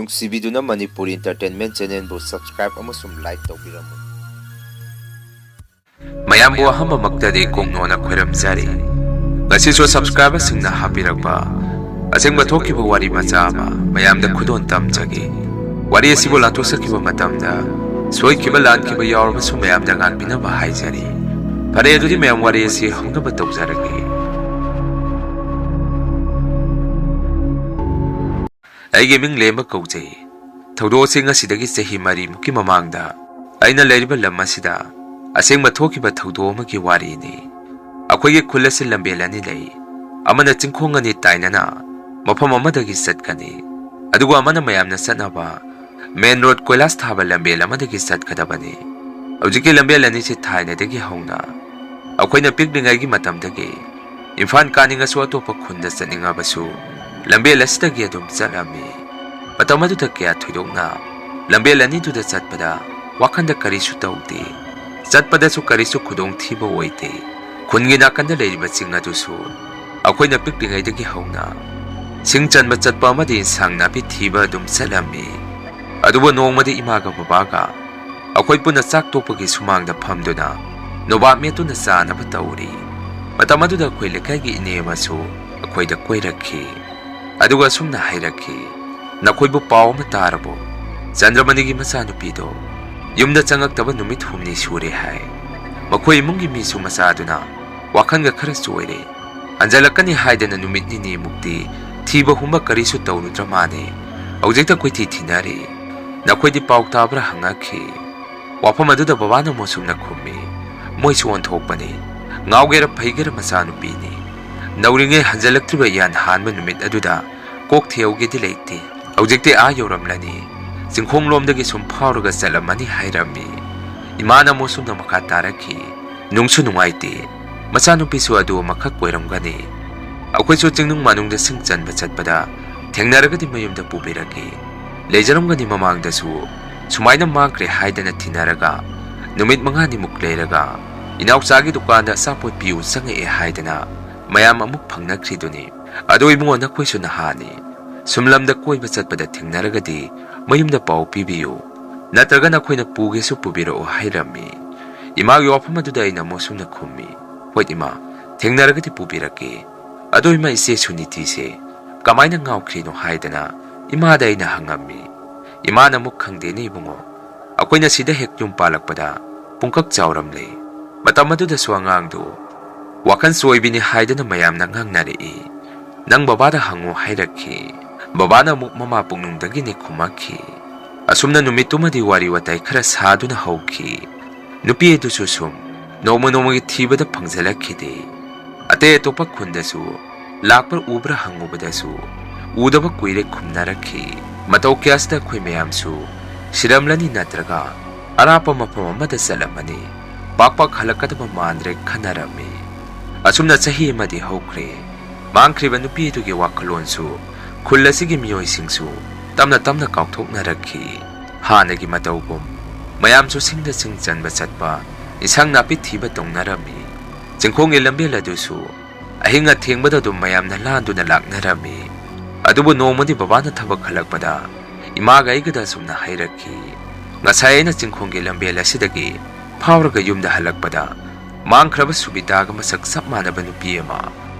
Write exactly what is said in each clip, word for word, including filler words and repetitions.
ꯅꯨꯡꯁꯤꯕꯤꯗꯨꯅ Manipuri Entertainment Channelꯕꯨ subscribe ꯑꯃꯁꯨꯡ like ꯇꯧꯕꯤꯔꯝꯃꯨ꯫ ꯃꯌꯥꯝꯕꯨ ꯑꯍꯥꯟꯕꯃꯛꯇꯗꯤ ꯀꯣꯡꯅꯣꯅ ꯈꯣꯏꯔꯝꯖꯔꯤ꯫ ꯉꯁꯤꯁꯨ subscriberꯁꯤꯡꯅ ꯍꯥꯞꯄꯤꯔꯛꯄ ꯑꯁꯦꯡꯕ ꯊꯣꯛꯈꯤꯕ ꯋꯥꯔꯤ ꯃꯆꯥ ꯑꯃ ꯃꯌꯥꯝꯗ ꯈꯨꯗꯣꯜ ꯇꯝꯖꯒꯦ꯫ ꯋꯥꯔꯤ ꯑꯁꯤꯕꯨ ꯂꯥꯟꯊꯣꯛꯆꯈꯤꯕ ꯃꯇꯝꯗ ꯁꯣꯏꯈꯤꯕ ꯂꯥꯟꯈꯤꯕ ꯌꯥꯎꯔꯕꯁꯨ ꯃꯌꯥꯝꯗ ꯉꯥꯛꯄꯤꯅꯕ ꯍꯥꯏꯖꯔꯤ꯫ ꯐꯔꯦ, ꯑꯗꯨꯗꯤ ꯃꯌꯥꯝ ꯋꯥꯔꯤ ꯑꯁꯤ ꯍꯧꯅꯕ ꯇꯧꯖꯔꯒꯦ꯫ ꯑꯩꯒꯤ ꯃꯤꯡ ꯂꯦꯝꯕ ꯀꯧꯖꯩ꯫ ꯊꯧꯗꯣꯛ ꯑꯁꯤ ꯉꯁꯤꯗꯒꯤ ꯆꯍꯤ ꯃꯔꯤꯃꯨꯛꯀꯤ ꯃꯃꯥꯡꯗ ꯑꯩꯅ ꯂꯩꯔꯤꯕ ꯂꯝ ꯑꯁꯤꯗ ꯑꯁꯦꯡꯕ ꯊꯣꯛꯈꯤꯕ ꯊꯧꯗꯣꯛ ꯑꯃꯒꯤ ꯋꯥꯔꯤꯅꯤ꯫ ꯑꯩꯈꯣꯏꯒꯤ ꯈꯨꯜ ꯑꯁꯤ ꯂꯝꯕꯦꯜ ꯑꯅꯤ ꯂꯩ꯫ ꯑꯃꯅ ꯆꯤꯡꯈꯣꯡ ꯑꯅꯤ ꯇꯥꯏꯅꯅ ꯃꯐꯝ ꯑꯃꯗꯒꯤ ꯆꯠꯀꯅꯤ, ꯑꯗꯨꯒ ꯑꯃꯅ ꯃꯌꯥꯝꯅ ꯆꯠꯅꯕ main road ꯀꯣꯏꯂꯥꯁ ꯊꯥꯕ ꯂꯝꯕꯦꯜ ꯑꯃꯗꯒꯤ ꯆꯠꯀꯗꯕꯅꯤ꯫ ꯍꯧꯖꯤꯛꯀꯤ ꯂꯝꯕꯦꯜ ꯑꯅꯤꯁꯤ ꯊꯥꯏꯅꯗꯒꯤ ꯍꯧꯅ ꯑꯩꯈꯣꯏꯅ ꯄꯤꯛꯂꯤꯉꯩꯒꯤ ꯃꯇꯝꯗꯒꯤ ꯏꯝꯐꯥꯜ ꯀꯥꯅꯤꯡꯉꯁꯨ ꯑꯇꯣꯞꯄ ꯈꯨꯟꯗ ꯆꯠꯅꯤꯡꯉꯕꯁꯨ ꯂꯝꯕꯦꯜ ꯑꯁꯤꯗꯒꯤ ꯑꯗꯨꯝ ꯆꯠꯂꯝꯃꯤ꯫ ꯃꯇꯝ ꯑꯗꯨꯗ ꯀꯌꯥ ꯊꯣꯏꯗꯣꯛꯅ ꯂꯝꯕꯦꯜ ꯑꯅꯤꯗꯨꯗ ꯆꯠꯄꯗ ꯋꯥꯈꯜꯗ ꯀꯔꯤꯁꯨ ꯇꯧꯗꯦ꯫ ꯆꯠꯄꯗꯁꯨ ꯀꯔꯤꯁꯨ ꯈꯨꯗꯣꯡꯊꯤꯕ ꯑꯣꯏꯗꯦ꯫ ꯈꯨꯟꯒꯤ ꯅꯥꯀꯟꯗ ꯂꯩꯔꯤꯕ ꯆꯤꯡ ꯑꯗꯨꯁꯨ ꯑꯩꯈꯣꯏꯅ ꯄꯤꯛꯂꯤꯉꯩꯗꯒꯤ ꯍꯧꯅ ꯁꯤꯡ ꯆꯟꯕ ꯆꯠꯄ ꯑꯃꯗꯤ ꯏꯟꯁꯥꯡ ꯅꯥꯄꯤ ꯊꯤꯕ ꯑꯗꯨꯝ ꯆꯠꯂꯝꯃꯤ꯫ ꯑꯗꯨꯕꯨ ꯅꯣꯡꯃꯗꯤ ꯏꯃꯥꯒ ꯕꯕꯥꯒ ꯑꯩꯈꯣꯏ ꯄꯨꯟꯅ ꯆꯥꯛ ꯇꯣꯛꯄꯒꯤ ꯁꯨꯃꯥꯡꯗ ꯐꯝꯗꯨꯅ ꯅꯣꯕꯥꯞ ꯃꯦꯠꯇꯨꯅ ꯆꯥꯅꯕ ꯇꯧꯔꯤ꯫ ꯃꯇꯝ ꯑꯗꯨꯗ ꯑꯩꯈꯣꯏ ꯂꯩꯀꯥꯏꯒꯤ ꯏꯅꯦ ꯑꯃꯁꯨ ꯑꯩꯈꯣꯏꯗ ꯀꯣꯏꯔꯛꯈꯤ꯫ ꯑꯗꯨꯒ ꯑꯁꯨꯝꯅ ꯍꯥꯏꯔꯛꯈꯤ, "ꯅꯈꯣꯏꯕꯨ ꯄꯥꯎ ꯑꯃ ꯇꯥꯔꯕꯣ? ꯆꯟꯗ꯭ꯔꯃꯅꯤꯒꯤ ꯃꯆꯥꯅꯨꯄꯤꯗꯣ ꯌꯨꯝꯗ ꯆꯪꯉꯛꯇꯕ ꯅꯨꯃꯤꯠ ꯍꯨꯝꯅꯤ ꯁꯨꯔꯦ ꯍꯥꯏ꯫ ꯃꯈꯣꯏ ꯏꯃꯨꯡꯒꯤ ꯃꯤꯁꯨ ꯃꯆꯥꯗꯨꯅ ꯋꯥꯈꯜꯒ ꯈꯔ ꯆꯣꯏꯔꯦ꯫ ꯍꯟꯖꯜꯂꯛꯀꯅꯤ ꯍꯥꯏꯗꯅ ꯅꯨꯃꯤꯠ ꯅꯤꯅꯤꯃꯨꯛꯇꯤ ꯊꯤꯕ ꯍꯨꯝꯕ ꯀꯔꯤꯁꯨ ꯇꯧꯔꯨꯗ꯭ꯔ ꯃꯥꯅꯦ꯫ ꯍꯧꯖꯤꯛꯇ ꯀꯣꯏꯊꯤ ꯊꯤꯅꯔꯤ꯫ ꯅꯈꯣꯏꯗꯤ ꯄꯥꯎ ꯇꯥꯕ꯭ꯔꯥ?" ꯍꯪꯉꯛꯈꯤ꯫ ꯋꯥꯐꯝ ꯑꯗꯨꯗ ꯕꯕꯥꯅ ꯃꯣꯁꯨꯝꯅ ꯈꯨꯝꯃꯤ, "ꯃꯣꯏꯁꯨ ꯑꯣꯟꯊꯣꯛꯄꯅꯤ꯫ ꯉꯥꯎꯒꯦꯔ ꯐꯩꯒꯦꯔ ꯃꯆꯥꯅꯨꯄꯤꯅꯤ꯫ ꯅꯧꯔꯤꯉꯩ ꯍꯟꯖꯜꯂꯛꯇ꯭ꯔꯤꯕ ꯏꯌꯥꯟ ꯍꯥꯟꯕ ꯅꯨꯃꯤꯠ ꯑꯗꯨꯗ ꯀꯣꯛ ꯊꯤꯍꯧꯒꯦꯗꯤ ꯂꯩꯇꯦ꯫ ꯍꯧꯖꯤꯛꯇꯤ ꯑꯥ ꯌꯧꯔꯝꯂꯅꯤ꯫ ꯆꯤꯡꯈꯣꯡꯂꯣꯝꯗꯒꯤ ꯁꯨꯝ ꯐꯥꯎꯔꯒ ꯆꯠꯂꯝꯃꯅꯤ" ꯍꯥꯏꯔꯝꯃꯤ꯫ ꯏꯃꯥꯅ ꯃꯣꯁꯨꯝꯅ ꯃꯈꯥ ꯇꯥꯔꯛꯈꯤ, "ꯅꯨꯡꯁꯨ ꯅꯨꯡꯉꯥꯏꯇꯦ꯫ ꯃꯆꯥꯅꯨꯄꯤꯁꯨ ꯑꯗꯨ ꯑꯃꯈꯛ ꯑꯣꯏꯔꯝꯒꯅꯤ꯫ ꯑꯩꯈꯣꯏꯁꯨ ꯆꯤꯡꯅꯨꯡ ꯃꯅꯨꯡꯗ ꯁꯤꯡ ꯆꯟꯕ ꯆꯠꯄꯗ ꯊꯦꯡꯅꯔꯒꯗꯤ ꯃꯌꯨꯝꯗ ꯄꯨꯕꯤꯔꯛꯀꯦ꯫ ꯂꯩꯖꯔꯝꯒꯅꯤ ꯃꯃꯥꯡꯗꯁꯨ ꯁꯨꯃꯥꯏꯅ ꯃꯥꯡꯈ꯭ꯔꯦ ꯍꯥꯏꯗꯅ ꯊꯤꯅꯔꯒ ꯅꯨꯃꯤꯠ ꯃꯉꯥꯅꯤꯃꯨꯛ ꯂꯩꯔꯒ ꯏꯅꯥꯎꯆꯥꯒꯤ ꯗꯨꯀꯥꯟꯗ ꯑꯆꯥꯄꯣꯠ ꯄꯤꯌꯨ ꯆꯪꯉꯛꯑꯦ ꯍꯥꯏꯗꯅ ꯃꯌꯥꯝ ꯑꯃꯨꯛ ꯐꯪꯅꯈ꯭ꯔꯤꯗꯨꯅꯤ꯫ ꯑꯗꯣ ꯏꯕꯨꯡꯉꯣ, ꯅꯈꯣꯏꯁꯨ ꯅꯍꯥꯅꯤ꯫ "ꯁꯨꯝ ꯂꯝꯗ ꯀꯣꯏꯕ ꯆꯠꯄꯗ ꯊꯦꯡꯅꯔꯒꯗꯤ ꯃꯌꯨꯝꯗ ꯄꯥꯎ ꯄꯤꯕꯤꯌꯨ, ꯅꯠꯇ꯭ꯔꯒ ꯅꯈꯣꯏꯅ ꯄꯨꯒꯦꯁꯨ ꯄꯨꯕꯤꯔꯛꯎ" ꯍꯥꯏꯔꯝꯃꯤ꯫ ꯏꯃꯥꯒꯤ ꯋꯥꯐꯝ ꯑꯗꯨꯗ ꯑꯩꯅ ꯑꯃꯨꯛ ꯁꯨꯝꯅ ꯈꯨꯝꯃꯤ, "ꯍꯣꯏ ꯏꯃꯥ, ꯊꯦꯡꯅꯔꯒꯗꯤ ꯄꯨꯕꯤꯔꯛꯀꯦ꯫ ꯑꯗꯣ ꯏꯃꯥ, ꯏꯆꯦ ꯁꯨꯅꯤꯇꯤꯁꯦ ꯀꯃꯥꯏꯅ ꯉꯥꯎꯈ꯭ꯔꯤꯅꯣ?" ꯍꯥꯏꯗꯅ ꯏꯃꯥꯗ ꯑꯩꯅ ꯍꯪꯉꯝꯃꯤ꯫ ꯏꯃꯥꯅ ꯑꯃꯨꯛ, "ꯈꯪꯗꯦꯅꯦ ꯏꯕꯨꯡꯉꯣ, ꯑꯩꯈꯣꯏꯅ ꯁꯤꯗ ꯍꯦꯛ ꯌꯨꯝ ꯄꯥꯜꯂꯛꯄꯗ ꯄꯨꯡꯀꯛ ꯆꯥꯎꯔꯝꯂꯦ꯫ ꯃꯇꯝ ꯑꯗꯨꯗꯁꯨ ꯑꯉꯥꯡꯗꯨ ꯋꯥꯈꯜ ꯆꯣꯏꯕꯤꯅꯤ ꯍꯥꯏꯗꯅ ꯃꯌꯥꯝꯅ ꯉꯥꯡꯅꯔꯛꯏ꯫ ꯅꯪ ꯕꯕꯥꯗ ꯍꯪꯉꯨ" ꯍꯥꯏꯔꯛꯈꯤ꯫ ꯕꯕꯥꯅ ꯑꯃꯨꯛ ꯃꯃꯥ ꯄꯨꯛꯅꯨꯡꯗꯒꯤꯅꯤ ꯈꯨꯝꯃꯛꯈꯤ꯫ ꯑꯁꯨꯝꯅ ꯅꯨꯃꯤꯠꯇꯨꯃꯗꯤ ꯋꯥꯔꯤ ꯋꯥꯇꯥꯏ ꯈꯔ ꯁꯥꯗꯨꯅ ꯍꯧꯈꯤ꯫ ꯅꯨꯄꯤ ꯑꯗꯨꯁꯨ ꯁꯨꯝ ꯅꯣꯡꯃ ꯅꯣꯡꯃꯒꯤ ꯊꯤꯕꯗ ꯐꯪꯖꯜꯂꯛꯈꯤꯗꯦ꯫ ꯑꯇꯩ ꯑꯇꯣꯞꯄ ꯈꯨꯟꯗꯁꯨ ꯂꯥꯛꯄ꯭ꯔꯥ ꯎꯕ꯭ꯔꯥ ꯍꯪꯉꯨꯕꯗꯁꯨ ꯎꯗꯕ ꯀꯨꯏꯔꯦ ꯈꯨꯝꯅꯔꯛꯈꯤ꯫ ꯃꯇꯧ ꯀꯌꯥꯁꯤꯗ ꯑꯩꯈꯣꯏ ꯃꯌꯥꯝꯁꯨ ꯁꯤꯔꯝꯂꯅꯤ ꯅꯠꯇ꯭ꯔꯒ ꯑꯔꯥꯞꯄ ꯃꯐꯝ ꯑꯃꯗ ꯆꯠꯂꯝꯃꯅꯤ, ꯄꯥꯛ ꯄꯥꯛ ꯍꯜꯂꯛꯀꯗꯕ ꯃꯥꯟꯗ꯭ꯔꯦ ꯈꯟꯅꯔꯝꯃꯤ꯫ ꯑꯁꯨꯝꯅ ꯆꯍꯤ ꯑꯃꯗꯤ ꯍꯧꯈ꯭ꯔꯦ꯫ ꯃꯥꯡꯈ꯭ꯔꯤꯕ ꯅꯨꯄꯤ ꯑꯗꯨꯒꯤ ꯋꯥꯈꯜꯂꯣꯟꯁꯨ ꯈꯨꯜ ꯑꯁꯤꯒꯤ ꯃꯤꯑꯣꯏꯁꯤꯡꯁꯨ ꯇꯞꯅ ꯇꯞꯅ ꯀꯥꯎꯊꯣꯛꯅꯔꯛꯈꯤ꯫ ꯍꯥꯟꯅꯒꯤ ꯃꯇꯧꯒꯨꯝ ꯃꯌꯥꯝꯁꯨ ꯁꯤꯡꯗ ꯁꯤꯡ ꯆꯟꯕ ꯆꯠꯄ, ꯏꯟꯁꯥꯡ ꯅꯥꯄꯤ ꯊꯤꯕ ꯇꯧꯅꯔꯝꯃꯤ꯫ ꯆꯤꯡꯈꯣꯡꯒꯤ ꯂꯝꯕꯦꯜ ꯑꯗꯨꯁꯨ ꯑꯍꯤꯡ ꯑꯊꯦꯡꯕꯗ ꯑꯗꯨꯝ ꯃꯌꯥꯝꯅ ꯂꯥꯟꯗꯨꯅ ꯂꯥꯛꯅꯔꯝꯃꯤ꯫ ꯑꯗꯨꯕꯨ ꯅꯣꯡꯃꯗꯤ ꯕꯕꯥꯅ ꯊꯕꯛ ꯍꯜꯂꯛꯄꯗ ꯏꯃꯥꯒ ꯑꯩꯒꯗ ꯑꯁꯨꯝꯅ ꯍꯥꯏꯔꯛꯈꯤ, "ꯉꯁꯥꯏ ꯑꯩꯅ ꯆꯤꯡꯈꯣꯡꯒꯤ ꯂꯝꯕꯦꯜ ꯑꯁꯤꯗꯒꯤ ꯐꯥꯎꯔꯒ ꯌꯨꯝꯗ ꯍꯜꯂꯛꯄꯗ ꯃꯥꯡꯈ꯭ꯔꯕ ꯁꯨꯕꯤꯇꯥꯒ ꯃꯁꯛ ꯆꯞ ꯃꯥꯟꯅꯕ ꯅꯨꯄꯤ ꯑꯃ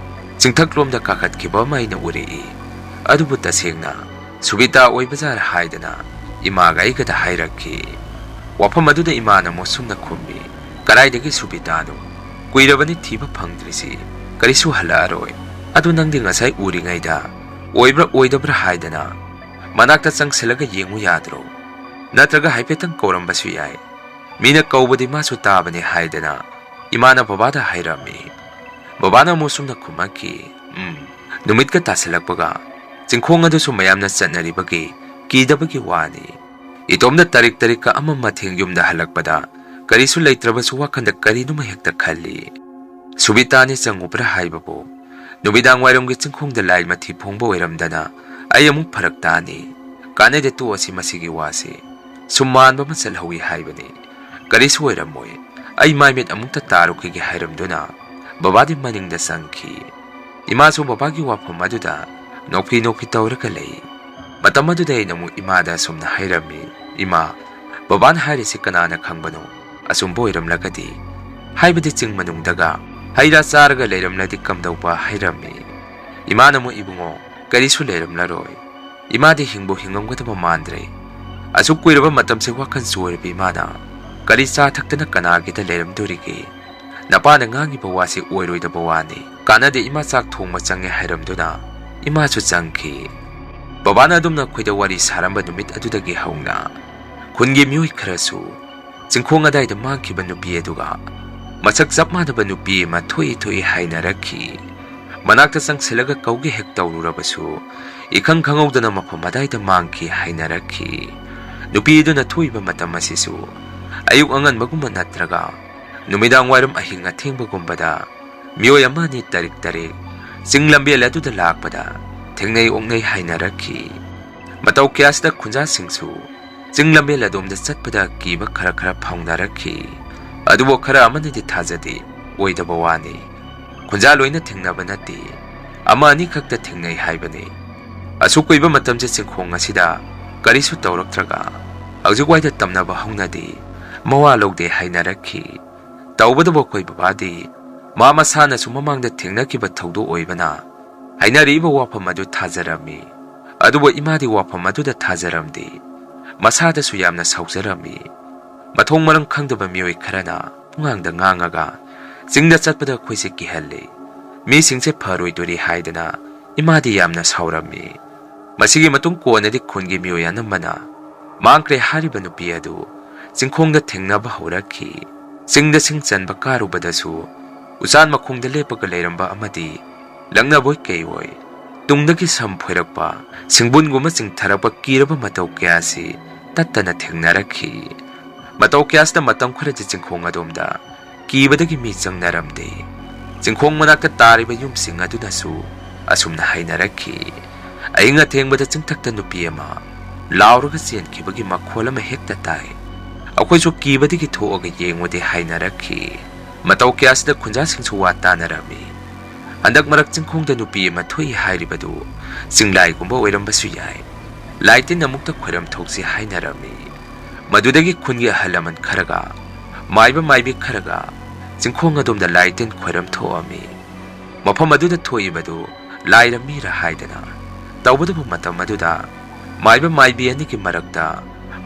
ꯆꯤꯡꯊꯛꯂꯣꯝꯗ ꯀꯥꯈꯠꯈꯤꯕ ꯑꯃ ꯑꯩꯅ ꯎꯔꯛꯏ꯫ ꯑꯗꯨꯕꯨ ꯇꯁꯦꯡꯅ ꯁꯨꯕꯤꯇꯥ ꯑꯣꯏꯕꯖꯥꯔ?" ꯍꯥꯏꯗꯅ ꯏꯃꯥꯒ ꯑꯩꯒꯗ ꯍꯥꯏꯔꯛꯈꯤ꯫ ꯋꯥꯐꯝ ꯑꯗꯨꯗ ꯏꯃꯥꯅ ꯃꯣꯁꯨꯝꯅ ꯈꯨꯝꯃꯤ, "ꯀꯗꯥꯏꯗꯒꯤ ꯁꯨꯕꯤꯇꯥꯅꯣ? ꯀꯨꯏꯔꯕꯅꯤ ꯊꯤꯕ ꯐꯪꯗ꯭ꯔꯤꯁꯤ꯫ ꯀꯔꯤꯁꯨ ꯍꯜꯂꯛꯑꯔꯣꯏ꯫ ꯑꯗꯨ ꯅꯪꯗꯤ ꯉꯁꯥꯏ ꯎꯔꯤꯉꯩꯗ ꯑꯣꯏꯕ꯭ꯔꯥ ꯑꯣꯏꯗꯕ꯭ꯔꯥ ꯍꯥꯏꯗꯅ ꯃꯅꯥꯛꯇ ꯆꯪꯁꯤꯜꯂꯒ ꯌꯦꯡꯉꯨ ꯌꯥꯗ꯭ꯔꯣ? ꯅꯠꯇ꯭ꯔꯒ ꯍꯥꯏꯐꯦꯠꯇꯪ ꯀꯧꯔꯝꯕꯁꯨ ꯌꯥꯏ꯫ ꯃꯤꯅ ꯀꯧꯕꯗꯤ ꯃꯥꯁꯨ ꯇꯥꯕꯅꯤ" ꯍꯥꯏꯗꯅ ꯏꯃꯥꯅ ꯕꯕꯥꯗ ꯍꯥꯏꯔꯝꯃꯤ꯫ ꯕꯕꯥꯅ ꯑꯃꯨꯛ ꯁꯨꯝꯅ ꯈꯨꯝꯃꯛꯈꯤ, "ꯎꯝ, ꯅꯨꯃꯤꯠꯀ ꯇꯥꯁꯤꯜꯂꯛꯄꯒ ꯆꯤꯡꯈꯣꯡ ꯑꯗꯨꯁꯨ ꯃꯌꯥꯝꯅ ꯆꯠꯅꯔꯤꯕꯒꯤ ꯀꯤꯗꯕꯒꯤ ꯋꯥꯅꯤ꯫ ꯏꯇꯣꯝꯗ ꯇꯔꯤꯛ ꯇꯔꯤꯛꯀ ꯑꯃ ꯃꯊꯦꯡ ꯌꯨꯝꯗ ꯍꯜꯂꯛꯄꯗ ꯀꯔꯤꯁꯨ ꯂꯩꯇ꯭ꯔꯕꯁꯨ ꯋꯥꯈꯟꯗ ꯀꯔꯤꯅꯣꯃ ꯍꯦꯛꯇ ꯈꯜꯂꯤ꯫ ꯁꯨꯕꯤꯇꯥꯅꯤ ꯆꯪꯉꯨꯕ꯭ꯔꯥ ꯍꯥꯏꯕꯕꯨ ꯅꯨꯃꯤꯗꯥꯡ ꯋꯥꯏꯔꯝꯒꯤ ꯆꯤꯡꯈꯣꯡꯗ ꯂꯥꯏ ꯃꯊꯤ ꯐꯣꯡꯕ ꯑꯣꯏꯔꯝꯗꯅ ꯑꯩ ꯑꯃꯨꯛ ꯐꯔꯛ ꯇꯥꯅꯤ꯫ ꯀꯥꯟꯅꯗꯦ, ꯇꯣꯛꯑꯁꯤ ꯃꯁꯤꯒꯤ ꯋꯥꯁꯤ꯫ ꯁꯨꯝ ꯃꯥꯟꯕ ꯑꯃ ꯆꯠꯍꯧꯏ ꯍꯥꯏꯕꯅꯤ꯫ ꯀꯔꯤꯁꯨ ꯑꯣꯏꯔꯝꯃꯣꯏ꯫ ꯑꯩ ꯃꯥꯏꯃꯤꯠ ꯑꯃꯨꯛꯇ ꯇꯥꯔꯨꯈꯤꯒꯦ" ꯍꯥꯏꯔꯝꯗꯨꯅ ꯕꯕꯥꯗꯤ ꯃꯅꯤꯡꯗ ꯆꯪꯈꯤ꯫ ꯏꯃꯥꯁꯨ ꯕꯕꯥꯒꯤ ꯋꯥꯐꯝ ꯑꯗꯨꯗ ꯅꯣꯛꯐꯤ ꯅꯣꯛꯐꯤ ꯇꯧꯔꯒ ꯂꯩ꯫ ꯃꯇꯝ ꯑꯗꯨꯗ ꯑꯩꯅ ꯑꯃꯨꯛ ꯏꯃꯥꯗ ꯑꯁꯨꯝꯅ ꯍꯥꯏꯔꯝꯃꯤ, "ꯏꯃꯥ, ꯕꯕꯥꯅ ꯍꯥꯏꯔꯤꯁꯤ ꯀꯅꯥꯅ ꯈꯪꯕꯅꯣ? ꯑꯆꯨꯝꯕ ꯑꯣꯏꯔꯝꯂꯒꯗꯤ, ꯍꯥꯏꯕꯗꯤ ꯆꯤꯡ ꯃꯅꯨꯡꯗꯒ ꯍꯩ ꯔꯥ ꯆꯥꯔꯒ ꯂꯩꯔꯝꯂꯗꯤ ꯀꯝꯗꯧꯕ?" ꯍꯥꯏꯔꯝꯃꯤ꯫ ꯏꯃꯥꯅ ꯑꯃꯨꯛ, "ꯏꯕꯨꯡꯉꯣ, ꯀꯔꯤꯁꯨ ꯂꯩꯔꯝꯂꯔꯣꯏ꯫ ꯏꯃꯥꯗꯤ ꯍꯤꯡꯕꯨ ꯍꯤꯡꯉꯝꯒꯗꯕ ꯃꯥꯟꯗ꯭ꯔꯦ꯫ ꯑꯁꯨꯛ ꯀꯨꯏꯔꯕ ꯃꯇꯝꯁꯦ ꯋꯥꯈꯜ ꯆꯣꯏꯔꯕ ꯏꯃꯥꯅ ꯀꯔꯤ ꯆꯥ ꯊꯛꯇꯅ ꯀꯅꯥꯒꯤꯗ ꯂꯩꯔꯝꯗꯣꯔꯤꯒꯦ? ꯅꯄꯥꯅ ꯉꯥꯡꯉꯤꯕ ꯋꯥꯁꯤ ꯑꯣꯏꯔꯣꯏꯗꯕ ꯋꯥꯅꯤ꯫ ꯀꯥꯟꯅꯗꯦ, ꯏꯃꯥ ꯆꯥꯛ ꯊꯣꯡꯕ ꯆꯪꯉꯦ ꯍꯥꯏꯔꯝꯗꯨꯅ ꯏꯃꯥꯁꯨ ꯆꯪꯈꯤ꯫ ꯕꯕꯥꯅ ꯑꯗꯨꯝꯅ ꯑꯩꯈꯣꯏꯗ ꯋꯥꯔꯤ ꯁꯥꯔꯝꯕ ꯅꯨꯃꯤꯠ ꯑꯗꯨꯗꯒꯤ ꯍꯧꯅ ꯈꯨꯟꯒꯤ ꯃꯤꯑꯣꯏ ꯈꯔꯁꯨ ꯆꯤꯡꯈꯣꯡ ꯑꯗꯥꯏꯗ ꯃꯥꯡꯈꯤꯕ ꯅꯨꯄꯤ ꯑꯗꯨꯒ ꯃꯁꯛ ꯆꯞ ꯃꯥꯟꯅꯕ ꯅꯨꯄꯤ ꯑꯃ ꯊꯣꯛꯏ ꯊꯣꯛꯏ ꯍꯥꯏꯅꯔꯛꯈꯤ꯫ ꯃꯅꯥꯛꯇ ꯆꯪꯁꯤꯜꯂꯒ ꯀꯧꯒꯦ ꯍꯦꯛ ꯇꯧꯔꯨꯔꯕꯁꯨ ꯏꯈꯪ ꯈꯪꯍꯧꯗꯅ ꯃꯐꯝ ꯑꯗꯥꯏꯗ ꯃꯥꯡꯈꯤ ꯍꯥꯏꯅꯔꯛꯈꯤ꯫ ꯅꯨꯄꯤ ꯑꯗꯨꯅ ꯊꯣꯛꯏꯕ ꯃꯇꯝ ꯑꯁꯤꯁꯨ ꯑꯌꯨꯛ ꯑꯉꯟꯕꯒꯨꯝꯕ ꯅꯠꯇ꯭ꯔꯒ ꯅꯨꯃꯤꯗꯥꯡ ꯋꯥꯏꯔꯝ ꯑꯍꯤꯡ ꯑꯊꯦꯡꯕꯒꯨꯝꯕꯗ ꯃꯤꯑꯣꯏ ꯑꯃ ꯑꯅꯤ ꯇꯔꯤꯛ ꯇꯔꯤꯛ ꯆꯤꯡ ꯂꯝꯕꯦꯜ ꯑꯗꯨꯗ ꯂꯥꯛꯄꯗ ꯊꯦꯡꯅꯩ ꯑꯣꯛꯅꯩ ꯍꯥꯏꯅꯔꯛꯈꯤ꯫ ꯃꯇꯧ ꯀꯌꯥꯁꯤꯗ ꯈꯨꯟꯖꯥꯁꯤꯡꯁꯨ ꯆꯤꯡ ꯂꯝꯕꯦꯜ ꯑꯗꯣꯝꯗ ꯆꯠꯄꯗ ꯀꯤꯕ ꯈꯔ ꯈꯔ ꯐꯥꯎꯅꯔꯛꯈꯤ꯫ ꯑꯗꯨꯕꯨ ꯈꯔ ꯑꯃꯅꯗꯤ ꯊꯥꯖꯗꯦ, ꯑꯣꯏꯗꯕ ꯋꯥꯅꯤ꯫ ꯈꯨꯟꯖꯥ ꯂꯣꯏꯅ ꯊꯦꯡꯅꯕ ꯅꯠꯇꯦ, ꯑꯃ ꯑꯅꯤꯈꯛꯇ ꯊꯦꯡꯅꯩ ꯍꯥꯏꯕꯅꯤ꯫ ꯑꯁꯨꯛ ꯀꯨꯏꯕ ꯃꯇꯝꯁꯦ ꯆꯤꯡꯈꯣꯡ ꯑꯁꯤꯗ ꯀꯔꯤꯁꯨ ꯇꯧꯔꯛꯇ꯭ꯔꯒ ꯍꯧꯖꯤꯛꯋꯥꯏꯗ ꯇꯝꯅꯕ ꯍꯧꯅꯗꯦ, ꯃꯋꯥ ꯂꯧꯗꯦ ꯍꯥꯏꯅꯔꯛꯈꯤ꯫ ꯇꯧꯕꯇꯕꯨ ꯑꯩꯈꯣꯏ ꯕꯕꯥꯗꯤ ꯃꯥ ꯃꯁꯥꯅꯁꯨ ꯃꯃꯥꯡꯗ ꯊꯦꯡꯅꯈꯤꯕ ꯊꯧꯗꯣꯛ ꯑꯣꯏꯕꯅ ꯍꯥꯏꯅꯔꯤꯕ ꯋꯥꯐꯝ ꯑꯗꯨ ꯊꯥꯖꯔꯝꯃꯤ꯫ ꯑꯗꯨꯕꯨ ꯏꯃꯥꯗꯤ ꯋꯥꯐꯝ ꯑꯗꯨꯗ ꯊꯥꯖꯔꯝꯗꯦ꯫ ꯃꯁꯥꯗꯁꯨ ꯌꯥꯝꯅ ꯁꯥꯎꯖꯔꯝꯃꯤ꯫ ꯃꯊꯣꯡ ꯃꯔꯝ ꯈꯪꯗꯕ ꯃꯤꯑꯣꯏ ꯈꯔꯅ ꯄꯨꯡꯉꯥꯡꯗ ꯉꯥꯡꯉꯒ ꯆꯤꯡꯗ ꯆꯠꯄꯗ ꯑꯩꯈꯣꯏꯁꯦ ꯀꯤꯍꯜꯂꯤ, ꯃꯤꯁꯤꯡꯁꯦ ꯐꯔꯣꯏꯗꯣꯔꯤ ꯍꯥꯏꯗꯅ ꯏꯃꯥꯗꯤ ꯌꯥꯝꯅ ꯁꯥꯎꯔꯝꯃꯤ꯫ ꯃꯁꯤꯒꯤ ꯃꯇꯨꯡ ꯀꯣꯟꯅꯗꯤ ꯈꯨꯟꯒꯤ ꯃꯤꯑꯣꯏ ꯑꯅꯝꯕꯅ ꯃꯥꯡꯈ꯭ꯔꯦ ꯍꯥꯏꯔꯤꯕ ꯅꯨꯄꯤ ꯑꯗꯨ ꯆꯤꯡꯈꯣꯡꯗ ꯊꯦꯡꯅꯕ ꯍꯧꯔꯛꯈꯤ꯫ ꯆꯤꯡꯗ ꯁꯤꯡ ꯆꯟꯕ ꯀꯥꯔꯨꯕꯗꯁꯨ ꯎꯆꯥꯟ ꯃꯈꯣꯡꯗ ꯂꯦꯞꯄꯒ ꯂꯩꯔꯝꯕ ꯑꯃꯗꯤ ꯂꯛꯅꯕꯣꯏ ꯀꯩꯑꯣꯏ ꯇꯨꯡꯗꯒꯤ ꯁꯝ ꯐꯣꯏꯔꯛꯄ, ꯁꯤꯡꯕꯨꯟꯒꯨꯝꯕ ꯆꯤꯡꯊꯔꯛꯄ ꯀꯤꯔꯕ ꯃꯇꯧ ꯀꯌꯥꯁꯤ ꯇꯠꯇꯅ ꯊꯦꯡꯅꯔꯛꯈꯤ꯫ ꯃꯇꯧ ꯀꯌꯥꯁꯤꯗ ꯃꯇꯝ ꯈꯔꯗꯤ ꯆꯤꯡꯈꯣꯡ ꯑꯗꯣꯝꯗ ꯀꯤꯕꯗꯒꯤ ꯃꯤ ꯆꯪꯅꯔꯝꯗꯦ꯫ ꯆꯤꯡꯈꯣꯡ ꯃꯅꯥꯛꯇ ꯇꯥꯔꯤꯕ ꯌꯨꯝꯁꯤꯡ ꯑꯗꯨꯅꯁꯨ ꯑꯁꯨꯝꯅ ꯍꯥꯏꯅꯔꯛꯈꯤ, "ꯑꯍꯤꯡ ꯑꯊꯦꯡꯕꯗ ꯆꯤꯡꯊꯛꯇ ꯅꯨꯄꯤ ꯑꯃ ꯂꯥꯎꯔꯒ ꯆꯦꯟꯈꯤꯕꯒꯤ ꯃꯈꯣꯜ ꯑꯃ ꯍꯦꯛꯇ ꯇꯥꯏ꯫ ꯑꯩꯈꯣꯏꯁꯨ ꯀꯤꯕꯗꯒꯤ ꯊꯣꯛꯑꯒ ꯌꯦꯡꯉꯨꯗꯦ" ꯍꯥꯏꯅꯔꯛꯈꯤ꯫ ꯃꯇꯧ ꯀꯌꯥꯁꯤꯗ ꯈꯨꯟꯖꯥꯁꯤꯡꯁꯨ ꯋꯥ ꯇꯥꯅꯔꯝꯃꯤ꯫ ꯍꯟꯗꯛ ꯃꯔꯛ ꯆꯤꯡꯈꯣꯡꯗ ꯅꯨꯄꯤ ꯑꯃ ꯊꯣꯛꯏ ꯍꯥꯏꯔꯤꯕꯗꯨ ꯆꯤꯡꯂꯥꯏꯒꯨꯝꯕ ꯑꯣꯏꯔꯝꯕꯁꯨ ꯌꯥꯏ꯫ ꯂꯥꯏ ꯇꯤꯟ ꯑꯃꯨꯛꯇ ꯈꯣꯏꯔꯝ ꯊꯣꯛꯁꯤ ꯍꯥꯏꯅꯔꯝꯃꯤ꯫ ꯃꯗꯨꯗꯒꯤ ꯈꯨꯟꯒꯤ ꯑꯍꯜ ꯂꯃꯟ ꯈꯔꯒ, ꯃꯥꯏꯕ ꯃꯥꯏꯕꯤ ꯈꯔꯒ ꯆꯤꯡꯈꯣꯡ ꯑꯗꯣꯝꯗ ꯂꯥꯏ ꯇꯤꯟ ꯈꯣꯏꯔꯝ ꯊꯣꯛꯑꯝꯃꯤ꯫ ꯃꯐꯝ ꯑꯗꯨꯗ ꯊꯣꯛꯏꯕꯗꯨ ꯂꯥꯏꯔꯝꯃꯤꯔ ꯍꯥꯏꯗꯅ꯫ ꯇꯧꯕꯇꯕꯨ ꯃꯇꯝ ꯑꯗꯨꯗ ꯃꯥꯏꯕ ꯃꯥꯏꯕꯤ ꯑꯅꯤꯒꯤ ꯃꯔꯛꯇ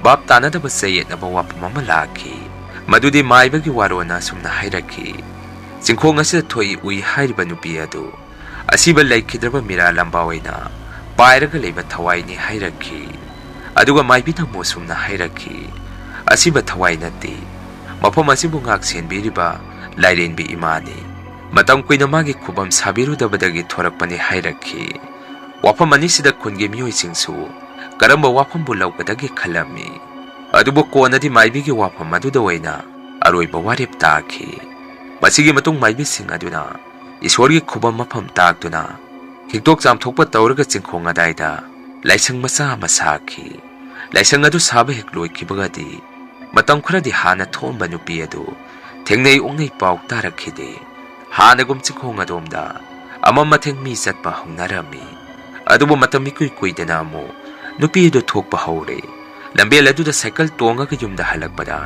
ꯚꯥꯞ ꯇꯥꯅꯗꯕ ꯆꯌꯦꯠꯅꯕ ꯋꯥꯐꯝ ꯑꯃ ꯂꯥꯛꯈꯤ꯫ ꯃꯗꯨꯗꯤ ꯃꯥꯏꯕꯒꯤ ꯋꯥꯔꯣꯟꯅ ꯑꯁꯨꯝꯅ ꯍꯥꯏꯔꯛꯈꯤ, "ꯆꯤꯡꯈꯣꯡ ꯑꯁꯤꯗ ꯊꯣꯛꯏ ꯎꯏ ꯍꯥꯏꯔꯤꯕ ꯅꯨꯄꯤ ꯑꯗꯨ ꯑꯁꯤꯕ ꯂꯩꯈꯤꯗ꯭ꯔꯕ ꯃꯤꯔꯥ ꯂꯝꯕꯥ ꯑꯣꯏꯅ ꯄꯥꯏꯔꯒ ꯂꯩꯕ ꯊꯋꯥꯏꯅꯤ" ꯍꯥꯏꯔꯛꯈꯤ꯫ ꯑꯗꯨꯒ ꯃꯥꯏꯕꯤꯅ ꯑꯃꯨꯛ ꯑꯁꯨꯝꯅ ꯍꯥꯏꯔꯛꯈꯤ, "ꯑꯁꯤꯕ ꯊꯋꯥꯏ ꯅꯠꯇꯦ, ꯃꯐꯝ ꯑꯁꯤꯕꯨ ꯉꯥꯛ ꯁꯦꯟꯕꯤꯔꯤꯕ ꯂꯥꯏꯔꯦꯝꯕꯤ ꯏꯃꯥꯅꯤ꯫ ꯃꯇꯝ ꯀꯨꯏꯅ ꯃꯥꯒꯤ ꯈꯨꯕꯝ ꯁꯥꯕꯤꯔꯨꯗꯕꯗꯒꯤ ꯊꯣꯔꯛꯄꯅꯤ" ꯍꯥꯏꯔꯛꯈꯤ꯫ ꯋꯥꯐꯝ ꯑꯅꯤꯁꯤꯗ ꯈꯨꯟꯒꯤ ꯃꯤꯑꯣꯏꯁꯤꯡꯁꯨ ꯀꯔꯝꯕ ꯋꯥꯐꯝꯕꯨ ꯂꯧꯒꯗꯒꯦ ꯈꯜꯂꯝꯃꯤ꯫ ꯑꯗꯨꯕꯨ ꯀꯣꯟꯅꯗꯤ ꯃꯥꯏꯕꯤꯒꯤ ꯋꯥꯐꯝ ꯑꯗꯨꯗ ꯑꯣꯏꯅ ꯑꯔꯣꯏꯕ ꯋꯥꯔꯦꯞ ꯇꯥꯈꯤ꯫ ꯃꯁꯤꯒꯤ ꯃꯇꯨꯡ ꯃꯥꯏꯕꯤꯁꯤꯡ ꯑꯗꯨꯅ ꯏꯁꯣꯔꯒꯤ ꯈꯨꯕꯝ ꯃꯐꯝ ꯇꯥꯛꯇꯨꯅ ꯍꯤꯛꯇꯣꯛ ꯆꯥꯝꯊꯣꯛꯄ ꯇꯧꯔꯒ ꯆꯤꯡꯈꯣꯡ ꯑꯗꯥꯏꯗ ꯂꯥꯏꯁꯪ ꯃꯆꯥ ꯑꯃ ꯁꯥꯈꯤ꯫ ꯂꯥꯏꯁꯪ ꯑꯗꯨ ꯁꯥꯕ ꯍꯦꯛ ꯂꯣꯏꯈꯤꯕꯒꯗꯤ ꯃꯇꯝ ꯈꯔꯗꯤ ꯍꯥꯟꯅ ꯊꯣꯛꯑꯝꯕ ꯅꯨꯄꯤ ꯑꯗꯨ ꯊꯦꯡꯅꯩ ꯑꯣꯛꯅꯩ ꯄꯥꯎ ꯇꯥꯔꯛꯈꯤꯗꯦ꯫ ꯍꯥꯟꯅꯒꯨꯝ ꯆꯤꯡꯈꯣꯡ ꯑꯗꯣꯝꯗ ꯑꯃꯝ ꯑꯊꯦꯡ ꯃꯤ ꯆꯠꯄ ꯍꯧꯅꯔꯝꯃꯤ꯫ ꯑꯗꯨꯕꯨ ꯃꯇꯝ ꯏꯀꯨꯏ ꯀꯨꯏꯗꯅ ꯑꯃꯨꯛ ꯅꯨꯄꯤ ꯑꯗꯨ ꯊꯣꯛꯄ ꯍꯧꯔꯦ꯫ ꯂꯝꯕꯦꯜ ꯑꯗꯨꯗ ꯁꯥꯏꯀꯜ ꯇꯣꯡꯉꯒ ꯌꯨꯝꯗ ꯍꯜꯂꯛꯄꯗ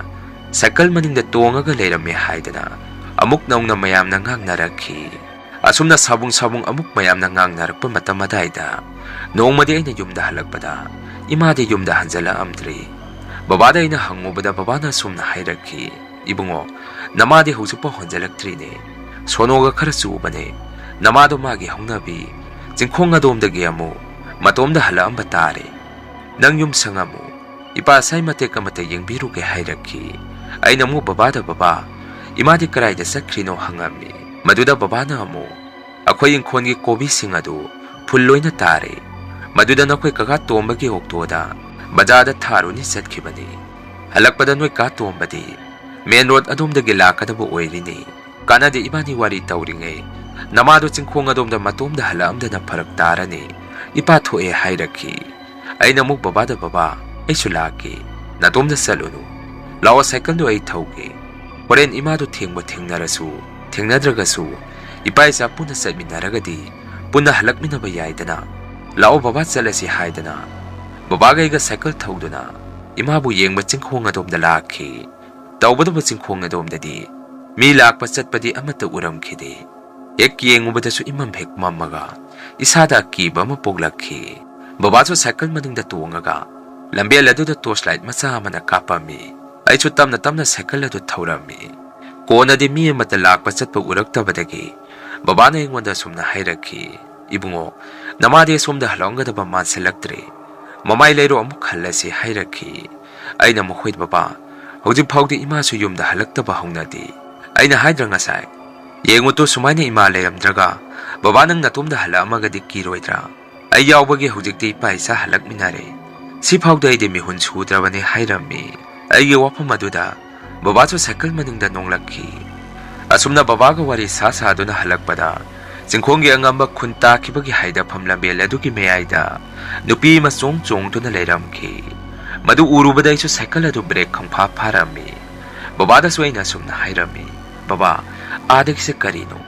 ꯁꯥꯏꯀꯜ ꯃꯅꯤꯡꯗ ꯇꯣꯡꯉꯒ ꯂꯩꯔꯝꯃꯦ ꯍꯥꯏꯗꯅ ꯑꯃꯨꯛ ꯅꯧꯅ ꯃꯌꯥꯝꯅ ꯉꯥꯡꯅꯔꯛꯈꯤ꯫ ꯑꯁꯨꯝꯅ ꯁꯥꯕꯨꯡ ꯁꯥꯕꯨꯡ ꯑꯃꯨꯛ ꯃꯌꯥꯝꯅ ꯉꯥꯡꯅꯔꯛꯄ ꯃꯇꯝ ꯑꯗꯥꯏꯗ ꯅꯣꯡꯃꯗꯤ ꯑꯩꯅ ꯌꯨꯝꯗ ꯍꯜꯂꯛꯄꯗ ꯏꯃꯥꯗꯤ ꯌꯨꯝꯗ ꯍꯟꯖꯜꯂꯛꯑꯝꯗ꯭ꯔꯦ꯫ ꯕꯕꯥꯗ ꯑꯩꯅ ꯍꯪꯉꯨꯕꯗ ꯕꯕꯥꯅ ꯑꯁꯨꯝꯅ ꯍꯥꯏꯔꯛꯈꯤ, "ꯏꯕꯨꯡꯉꯣ, ꯅꯃꯥꯗꯤ ꯍꯧꯖꯤꯛꯐꯥꯎ ꯍꯟꯖꯜꯂꯛꯇ꯭ꯔꯤꯅꯦ꯫ ꯁꯣꯅꯣꯒ ꯈꯔ ꯆꯨꯕꯅꯦ꯫ ꯅꯃꯥꯗꯣ ꯃꯥꯒꯤ ꯍꯧꯅꯕꯤ ꯆꯤꯡꯈꯣꯡ ꯑꯗꯣꯝꯗꯒꯤ ꯑꯃꯨꯛ ꯃꯇꯣꯝꯗ ꯍꯜꯂꯛꯑꯝꯕ ꯇꯥꯔꯦ꯫ ꯅꯪ ꯌꯨꯝ ꯁꯪꯉꯝꯃꯨ, ꯏꯄꯥ ꯁꯥꯏ ꯃꯇꯦꯛ ꯑꯃꯇ ꯌꯦꯡꯕꯤꯔꯨꯒꯦ" ꯍꯥꯏꯔꯛꯈꯤ꯫ ꯑꯩꯅ ꯑꯃꯨꯛ ꯕꯕꯥꯗ, "ꯕꯕꯥ, ꯏꯃꯥꯗꯤ ꯀꯗꯥꯏꯗ ꯆꯠꯈ꯭ꯔꯤꯅꯣ?" ꯍꯪꯉꯝꯃꯤ꯫ ꯃꯗꯨꯗ ꯕꯕꯥꯅ ꯑꯃꯨꯛ, "ꯑꯩꯈꯣꯏ ꯏꯪꯈꯣꯜꯒꯤ ꯀꯣꯕꯤꯁꯤꯡ ꯑꯗꯨ ꯐꯨꯜ ꯂꯣꯏꯅ ꯇꯥꯔꯦ꯫ ꯃꯗꯨꯗ ꯅꯈꯣꯏ ꯀꯀꯥ ꯇꯣꯝꯕꯒꯤ ꯑꯣꯛꯇꯣꯗ ꯕꯖꯥꯔꯗ ꯊꯥꯔꯨꯅꯤ ꯆꯠꯈꯤꯕꯅꯤ꯫ ꯍꯜꯂꯛꯄꯗ ꯅꯣꯏ ꯀꯥ ꯇꯣꯝꯕꯗꯤ ꯃꯦꯟ ꯔꯣꯗ ꯑꯗꯣꯝꯗꯒꯤ ꯂꯥꯛꯀꯗꯕ ꯑꯣꯏꯔꯤꯅꯤ꯫ ꯀꯥꯟꯅꯗꯦ ꯏꯕꯥꯅꯤ ꯋꯥꯔꯤ ꯇꯧꯔꯤꯉꯩ꯫ ꯅꯃꯥꯗꯣ ꯆꯤꯡꯈꯣꯡ ꯑꯗꯣꯝꯗ ꯃꯇꯣꯝꯗ ꯍꯜꯂꯛꯑꯝꯗꯅ ꯐꯔꯛ ꯇꯥꯔꯅꯤ꯫ ꯏꯄꯥ ꯊꯣꯛꯑꯦ" ꯍꯥꯏꯔꯛꯈꯤ꯫ ꯑꯩꯅ ꯑꯃꯨꯛ ꯕꯕꯥꯗ, "ꯕꯕꯥ, ꯑꯩꯁꯨ ꯂꯥꯛꯀꯦ꯫ ꯅꯇꯣꯝꯗ ꯆꯠꯂꯨꯅꯨ꯫ ꯂꯥꯛꯑꯣ, ꯁꯥꯏꯀꯜꯗꯣ ꯑꯩ ꯊꯧꯒꯦ꯫ ꯍꯣꯔꯦꯟ ꯏꯃꯥꯗꯣ ꯊꯦꯡꯕ ꯊꯦꯡꯅꯔꯁꯨ, ꯊꯦꯡꯅꯗ꯭ꯔꯒꯁꯨ, ꯏꯄꯥ ꯏꯆꯥ ꯄꯨꯟꯅ ꯆꯠꯃꯤꯟꯅꯔꯒꯗꯤ ꯄꯨꯟꯅ ꯍꯜꯂꯛꯃꯤꯟꯅꯕ ꯌꯥꯏꯗꯅ꯫ "ꯂꯥꯛꯑꯣ ꯕꯕꯥ, ꯆꯠꯂꯁꯤ" ꯍꯥꯏꯗꯅ ꯕꯕꯥꯒ ꯑꯩꯒ ꯁꯥꯏꯀꯜ ꯊꯧꯗꯨꯅ ꯏꯃꯥꯕꯨ ꯌꯦꯡꯕ ꯆꯤꯡꯈꯣꯡ ꯑꯗꯣꯝꯗ ꯂꯥꯛꯈꯤ꯫ ꯇꯧꯕꯇꯕꯨ ꯆꯤꯡꯈꯣꯡ ꯑꯗꯣꯝꯗꯗꯤ ꯃꯤ ꯂꯥꯛꯄ ꯆꯠꯄꯗꯤ ꯑꯃꯠꯇ ꯎꯔꯝꯈꯤꯗꯦ꯫ ꯍꯦꯛ ꯌꯦꯡꯉꯨꯕꯗꯁꯨ ꯏꯃꯝ ꯍꯦꯛ ꯃꯝꯃꯒ ꯏꯁꯥꯗ ꯑꯀꯤꯕ ꯑꯃ ꯄꯣꯛꯂꯛꯈꯤ꯫ ꯕꯕꯥꯁꯨ ꯁꯥꯏꯀꯜ ꯃꯅꯤꯡꯗ ꯇꯣꯡꯉꯒ ꯂꯝꯕꯦꯜ ꯑꯗꯨꯗ ꯇꯣꯔꯆ ꯂꯥꯏꯠ ꯃꯆꯥ ꯑꯃꯅ ꯀꯥꯞꯄꯝꯃꯤ꯫ ꯑꯩꯁꯨ ꯇꯞꯅ ꯇꯞꯅ ꯁꯥꯏꯀꯜ ꯑꯗꯨ ꯊꯧꯔꯝꯃꯤ꯫ ꯀꯣꯟꯅꯗꯤ ꯃꯤ ꯑꯃꯠꯇ ꯂꯥꯛꯄ ꯆꯠꯄ ꯎꯔꯛꯇꯕꯗꯒꯤ ꯕꯕꯥꯅ ꯑꯩꯉꯣꯟꯗ ꯑꯁꯨꯝꯅ ꯍꯥꯏꯔꯛꯈꯤ, "ꯏꯕꯨꯡꯉꯣ, ꯅꯃꯥꯗꯤ ꯑꯁꯣꯝꯗ ꯍꯜꯂꯛꯂꯝꯒꯗꯕ ꯃꯥꯟꯁꯤꯜꯂꯛꯇ꯭ꯔꯦ꯫ ꯃꯃꯥꯏ ꯂꯩꯔꯣ ꯑꯃꯨꯛ ꯍꯜꯂꯁꯤ" ꯍꯥꯏꯔꯛꯈꯤ꯫ ꯑꯩꯅ ꯃꯈꯣꯏꯗ, "ꯕꯕꯥ, ꯍꯧꯖꯤꯛ ꯐꯥꯎꯗꯤ ꯏꯃꯥꯁꯨ ꯌꯨꯝꯗ ꯍꯜꯂꯛꯇꯕ ꯍꯧꯅꯗꯦ꯫ ꯑꯩꯅ ꯍꯥꯏꯗ꯭ꯔꯥ ꯉꯁꯥꯏ? ꯌꯦꯡꯉꯨ ꯇꯨ, ꯁꯨꯃꯥꯏꯅ ꯏꯃꯥ ꯂꯩꯔꯝꯗ꯭ꯔꯒ ꯕꯕꯥ ꯅꯪ ꯅꯇꯣꯝꯗ ꯍꯜꯂꯛꯑꯝꯃꯒꯗꯤ ꯀꯤꯔꯣꯏꯗ꯭ꯔꯥ? ꯑꯩ ꯌꯥꯎꯕꯒꯤ ꯍꯧꯖꯤꯛꯇꯤ ꯏꯄꯥ ꯏꯆꯥ ꯍꯜꯂꯛꯃꯤꯟꯅꯔꯦ꯫ ꯁꯤꯐꯥꯎꯗ ꯑꯩꯗꯤ ꯃꯤꯍꯨꯟ ꯁꯨꯗ꯭ꯔꯕꯅꯤ" ꯍꯥꯏꯔꯝꯃꯤ꯫ ꯑꯩꯒꯤ ꯋꯥꯐꯝ ꯑꯗꯨꯗ ꯕꯕꯥꯁꯨ ꯁꯥꯏꯀꯜ ꯃꯅꯤꯡꯗ ꯅꯣꯡꯂꯛꯈꯤ꯫ ꯑꯁꯨꯝꯅ ꯕꯕꯥꯒ ꯋꯥꯔꯤ ꯁꯥ ꯁꯥꯗꯨꯅ ꯍꯜꯂꯛꯄꯗ ꯆꯤꯡꯈꯣꯡꯒꯤ ꯑꯉꯝꯕ ꯈꯨꯟ ꯇꯥꯈꯤꯕꯒꯤ ꯍꯥꯏꯗꯐꯝ ꯂꯝꯕꯦꯜ ꯑꯗꯨꯒꯤ ꯃꯌꯥꯏꯗ ꯅꯨꯄꯤ ꯑꯃ ꯆꯣꯡ ꯆꯣꯡꯗꯨꯅ ꯂꯩꯔꯝꯈꯤ꯫ ꯃꯗꯨ ꯎꯔꯨꯕꯗ ꯑꯩꯁꯨ ꯁꯥꯏꯀꯜ ꯑꯗꯨ ꯕ꯭ꯔꯦꯛ ꯈꯪꯐꯥ ꯐꯥꯔꯝꯃꯤ꯫ ꯕꯕꯥꯗꯁꯨ ꯑꯩꯅ ꯑꯁꯨꯝꯅ ꯍꯥꯏꯔꯝꯃꯤ, "ꯕꯕꯥ, ꯑꯥꯗꯒꯤꯁꯦ ꯀꯔꯤꯅꯣ?